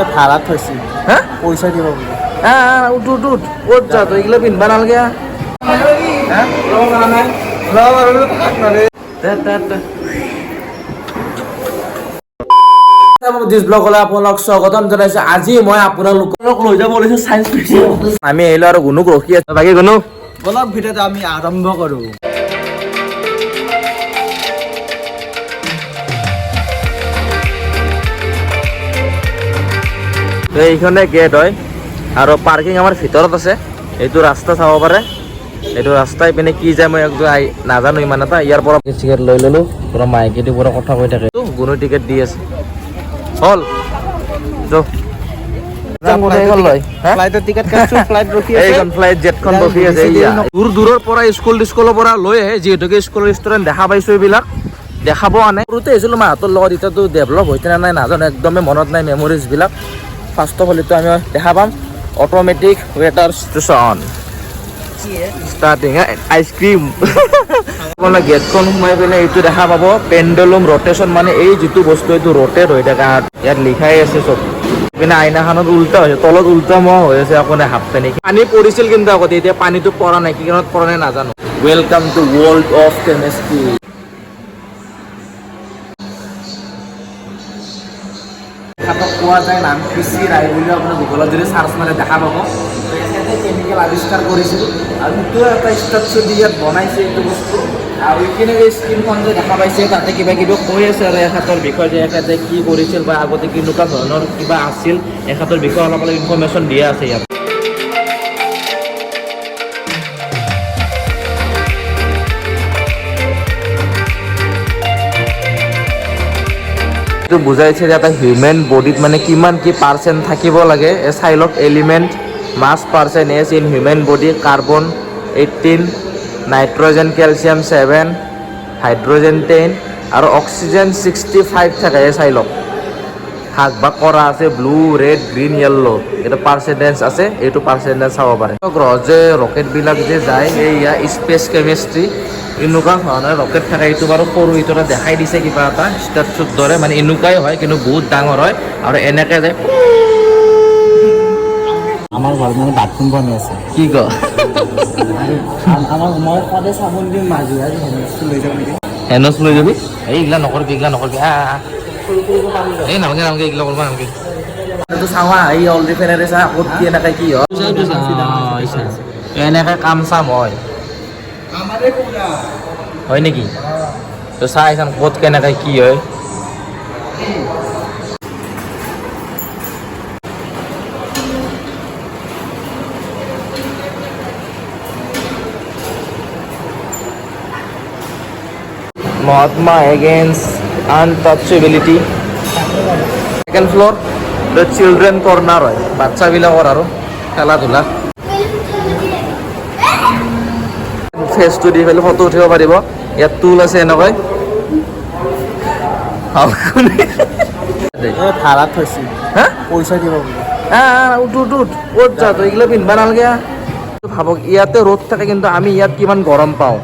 এই ভাড়াত থৈছি। হা। পইচা দিব বোলে। উঠ উঠ উঠ, ক'ত যা তই? এইগিলা পিন্ধবা নালাগে। দিছ ব্লগলৈ আপোনালোক স্বাগতম জনাইছো। আজি মই আপোনালোকক লৈ যাব ওলাইছো চায়েন্স মিউজিয়াম। আমি আহিলো আৰু গুণুক ৰখি আছো। বাকী গুণু। বলক, ভিডিঅ'টো আমি আৰম্ভ কৰোঁ। এইখনে গেট হয় আৰু পাৰ্কিং আমাৰ ভিতৰত আছে। এইটো ৰাস্তা চাব পাৰে। এইটো ৰাস্তা ইপিনে কি যায় মই একদম নাজানো ইমান এটা। ইয়াৰ পৰা টিকেট লৈ ললো। পুৰা মাইকেদি পুৰা কথা কৈ থাকে। গুণু টিকেট দি আছে। হ'ল, যৌ। ফ্লাইটৰ টিকেট কাটছো, ফ্লাইট ৰখি আছে। এইখন ফ্লাইট জেটখন ৰখি আছে। এইয়া। দূৰ দূৰৰ পৰা স্কুল স্কুলৰ পৰা লৈ আহে, যিহেতুকে স্কুলৰ ষ্টুডেণ্ট দেখা পাইছো, এইবিলাক দেখাব আনে। সৰুতে আহিছিলো মাহঁতৰ লগত, এতিয়াতো ডেভেলপ হৈছে নে নাই নাজানো, একদমেই মনত নাই মেমৰিজ বিলাক। ফাৰ্ষ্ট অফ অল এইটো আমি দেখা পাম automatic water station starting ice cream. আপোনাৰ গেটখন সোমাই পিনে এইটো দেখা পাব, পেণ্ডুলুম ৰটেশ্যন, মানে এই যিটো বস্তু এইটো ৰটেট হৈ থাকে। আৰু ইয়াত লিখাই আছে চব। পিনে আইনাখনত উল্টা হৈছে, তলত উল্টা মোৱা হৈ আছে। আপোনাৰ হাফ পেনি পানী পৰিছিল কিন্তু আগতে, এতিয়া পানীটো পৰা নাই। কি কাৰণত পৰা নাই নাজানো। Welcome to world of chemistry. তেখেতক কোৱা যায় নাম পি চি ৰায় বুলি। আপুনি গুগলত যদি চাৰ্চ মাৰে দেখা পাব। তেখেতে কেমিকেল আৱিষ্কাৰ কৰিছিল আৰু সেইটো এটা ষ্টাকচাৰ দি ইয়াত বনাইছে এইটো বস্তু। আৰু এইখিনি যে স্ক্ৰীণখন যে দেখা পাইছে, তাতে কিবা কিবি কৈ আছে আৰু এখেতৰ বিষয়ে, যে এখেতে কি কৰিছিল বা আগতে কেনেকুৱা ধৰণৰ কিবা আছিল, এখেতৰ বিষয়ে অলপ অলপ ইনফৰমেশ্যন দিয়া আছে ইয়াত। এইটো বুজাইছে যে এটা হিউমেন বডিত মানে কিমান কি পাৰ্চেণ্ট থাকিব লাগে। এই চাই লওক, element mass percentage in human body: carbon 18, nitrogen, calcium 7, hydrogen 10 আৰু অক্সিজেন 65 থাকে। এই চাই লওক, ভাগ ভাগ কৰা আছে, ব্লু, ৰেড, গ্ৰীণ, য়েল্ল'। এইটো পাৰ্চেণ্টেজ আছে, এইটো পাৰ্চেণ্টেজ চাব পাৰে। গ্ৰহ যে ৰকেটবিলাক যে যায়, এইয়া স্পেচ কেমিষ্ট্ৰি, এনেকুৱা ধৰণৰ ৰকেট থাকে। এইটো বাৰু সৰু, এইটো এটা দেখাই দিছে কিবা এটা ষ্টেচুৰ দৰে, মানে এনেকুৱাই হয় কিন্তু বহুত ডাঙৰ হয় আৰু এনেকে যায়। আমাৰ ঘৰত মানে বাথৰুম বনাই আছে। কি ক? আমাৰ মই সদায় চাবোন দি মাজু, আজি হেণ্ডটো লৈ যাম নেকি? হেনচ লৈ যাবি? এই এইগিলা নকৰিবি, এইগিলা নকৰিবি। এই নালাগে, নালাগে, এইগিলা কৰিব নালাগে। এইটো চাৱা, এই অলৰেডি ফেনেৰে চা, ক'ত কি এনেকে কি হয়। এনেকে কাম চাম হয়। আমাৰে পুৰা। হয় নেকি? তো চাই চাম ক'ত কেনেকে কি হয়। Mahatma against untouchability. Second floor children corner হয়, বাচ্চাবিলাকৰ আৰু খেলা ধূলা। ফেচটো দি পেলাই ফটো উঠিব পাৰিব। ইয়াত টুল আছে এনেকৈ। এই ভাড়াত থৈছি। হা। পইচা দিব বোলে। উঠ উঠ উঠ, ক'ত যা তই? এইগিলা পিন্ধবা নালাগে। ভাবক, ইয়াতে ৰ'দ থাকে কিন্তু আমি ইয়াত কিমান গৰম পাওঁ।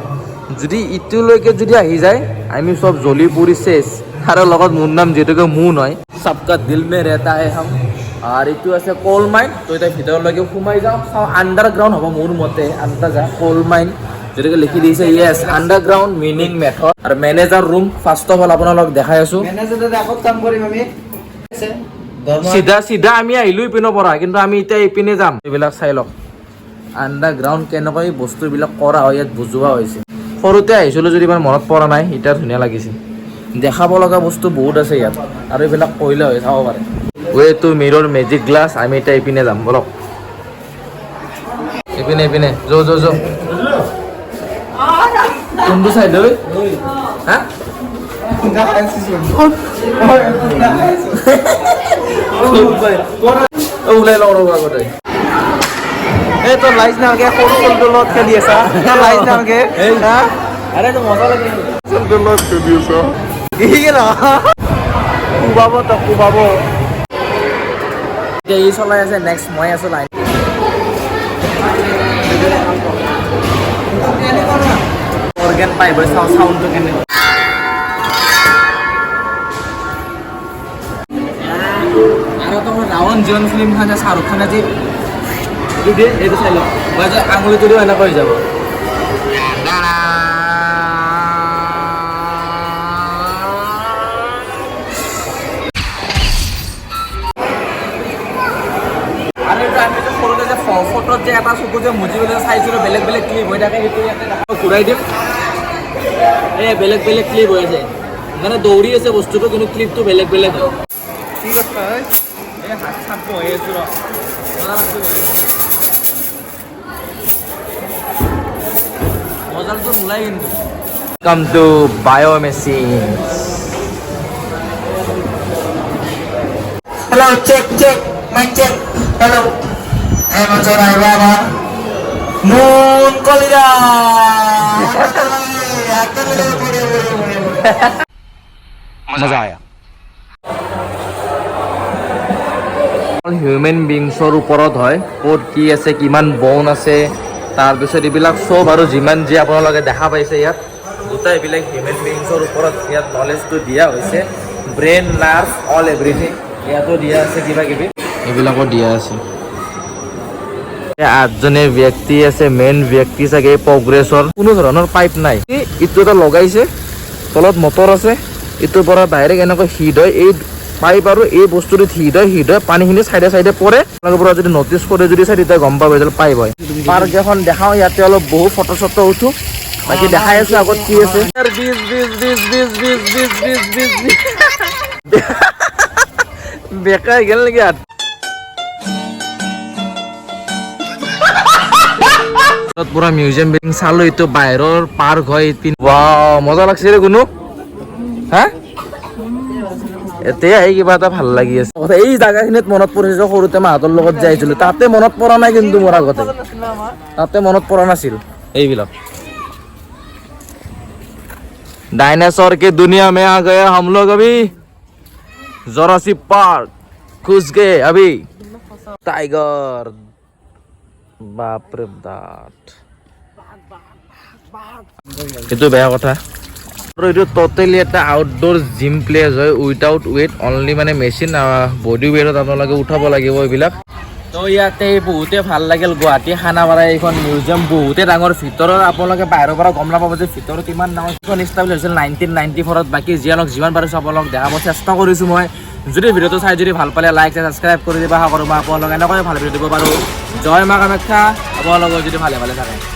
যদি ইটোলৈকে যদি আহি যায়, আমি চব জ্বলি পুৰি চেচ। আৰু লগত মোৰ নাম যিহেতুকে মুন হয়, सबका दिल में रहता है हम। আৰু এইটো আছে কল মাইন। তো এতিয়া ভিতৰলৈকে সোমাই যাওঁ, চাওঁ। আণ্ডাৰগ্ৰাউণ্ড হ'ব মোৰ মতে আন্দাজা। কল মাইন যেনেকৈ লিখি দিছে, য়েছ, আণ্ডাৰগ্ৰাউণ্ড মিনিং মেথড। আৰু manager room first of all আপোনালোক দেখাই আছোঁ। মেনেজাৰ আগত কাম কৰিম আমি। চিধা চিধা আমি আহিলো ইপিনৰ পৰা, কিন্তু আমি এতিয়া ইপিনে যাম। এইবিলাক চাই লওক, আণ্ডাৰগ্ৰাউণ্ড কেনেকৈ বস্তুবিলাক কৰা হয় ইয়াত বুজোৱা হৈছে। সৰুতে আহিছিলোঁ যদি ইমান মনত পৰা নাই, এতিয়া ধুনীয়া লাগিছে। দেখাব লগা বস্তু বহুত আছে ইয়াত আৰু এইবিলাক কৰিলে হয় চাব পাৰে। Way to mirror magic glass. আমি এতিয়া ইপিনে যাম, বলক। ইপিনে ইপিনে, যৌ যৌ যৌ। কোনটো চাইড ঐ? হা, ওলাই লওঁ ৰ'ব আগতে। এই তোৰ লাইজ নালগে, সৰু চলটোৰ লগত খেলি আছা, তোৰ লাইজ নালগে। হা? আৰে এইটো মজা লাগে। চলটোৰ লগত খেলি আছা কি কোবাব তক কোবাব। এতিয়া ই চলাই আছে, নেক্সট মই আছো লাইন। অৰ্গেন পাইপ হয়, চাওঁ চাউণ্ডটো কেনেকুৱা। আৰু তো ৰাউণ্ড। জীৱন ফিল্মখন যে শ্বাহৰুখ খানে যে এইটো দিয়ে, এইটো চাই লওক। মই যে আঙুলিটো দিওঁ, এনেকুৱা হৈ যাব। আৰু এইটো আমি যে সৰুতে যে ফটোত যে এটা চকু যে মুজি পেলাই চাইছিলোঁ, বেলেগ বেলেগ ক্লিপ হৈ থাকে, সেইটো ইয়াতে দেখাব, ঘূৰাই দিম। এই বেলেগ বেলেগ ক্লিপ হৈ আছে, মানে দৌৰি আছে বস্তুটো, কিন্তু ক্লিপটো বেলেগ বেলেগ হয়। ঠিক আছে। এই হাত চাপ বহি আছো ৰ, মজা লাগছে বহি। মজাটো নোলাই কিন্তু। Come to bio machine. Hello, check, check, mic check. Hello. এই বছর আইবা আমার মুন কলিরা। বড়িয়া বড়িয়া বড়িয়া। मजा आया। হিউমেন বিংছৰ ওপৰত হয়, ক'ত কি আছে, কিমান বন আছে, তাৰপিছত এইবিলাক চব আৰু যিমান যি আপোনালোকে দেখা পাইছে ইয়াত গোটেই এইবিলাক হিউমেন বিংছৰ ওপৰত ইয়াত নলেজটো দিয়া হৈছে। ব্ৰেইন, নাৰ্ভ, অল এভৰিথিং ইয়াতো দিয়া আছে, কিবা কিবি এইবিলাকো দিয়া আছে। আঠজনে ব্যক্তি আছে, মেইন ব্যক্তি চাগে প্ৰগ্ৰেছৰ। কোনো ধৰণৰ পাইপ নাই, ইটো এটা লগাইছে, তলত মটৰ আছে, ইটোৰ পৰা ডাইৰেক্ট এনেকৈ হিট হয়। এই পাইপ আৰু এই বস্তুটোত হিট হয়, হিট হয় পানীখিনি চাইডে চাইডে পৰে। আপোনালোকৰ পৰা যদি নটিচ কৰে, যদি চাই, তেতিয়া গম পাব এইডাল পাইপ হয়। পাৰ্ক এখন দেখাওঁ, ইয়াতে অলপ বহু ফটো চটো উঠো। বাকী দেখাই আছো আগত কি আছে। বিছ বিছ বিছ বিছ বিছ বিছ বিছ বিছ বিছ বেকাই গেল নেকি হাত? তাত পুৰা মিউজিয়াম বিল্ডিং চালো। এইটো বাহিৰৰ পাৰ্ক হয় এইপিনে। ৱাও, মজা লাগছে ৰে গুণু। হা, এতিয়া আহি কিবা এটা ভাল লাগি আছে। কথা এই জাগাখিনিত মনত পৰিছে যে সৰুতে মাহঁতৰ লগত যাইছিলো, তাতে মনত পৰা নাই, কিন্তু মোৰ আগতে তাতে মনত পৰা নাছিল এইবিলাক। डायनासोर के दुनिया में आ गए हम लोग। अभी जोरासिक पार्क घुस गए अभी। टाइगर, बाप रे बाप, এইটো বেয়া কথা। আৰু এইটো ট'টেলি এটা আউটড'ৰ জিম প্লেচ হয়, উইদাউট ৱেইট, অনলি মানে মেচিন, বডি ৱেইটত আপোনালোকে উঠাব লাগিব এইবিলাক। তো ইয়াতে বহুতে ভাল লাগিল। গুৱাহাটী খানাপাৰা এইখন মিউজিয়াম বহুতে ডাঙৰ। ভিতৰৰ আপোনালোকে বাহিৰৰ পৰা গম নাপাব যে ভিতৰত ইমান ডাঙৰ। এইখন ইষ্টাব্লিছ হৈছিল 1994ত। বাকী যিয়ে যিমান পাৰিছোঁ আপোনালোক দেখাব চেষ্টা কৰিছোঁ মই। যদি ভিডিঅ'টো চাই যদি ভাল পালে লাইক, ছাবস্ক্ৰাইব কৰি দিবা। আশা কৰোঁ মই আপোনালোক এনেকৈ ভাল ভিডিঅ' দিব পাৰোঁ। জয় মা কামাখ্যা। আপোনালোকৰ যদি ভালে ভালে থাকে।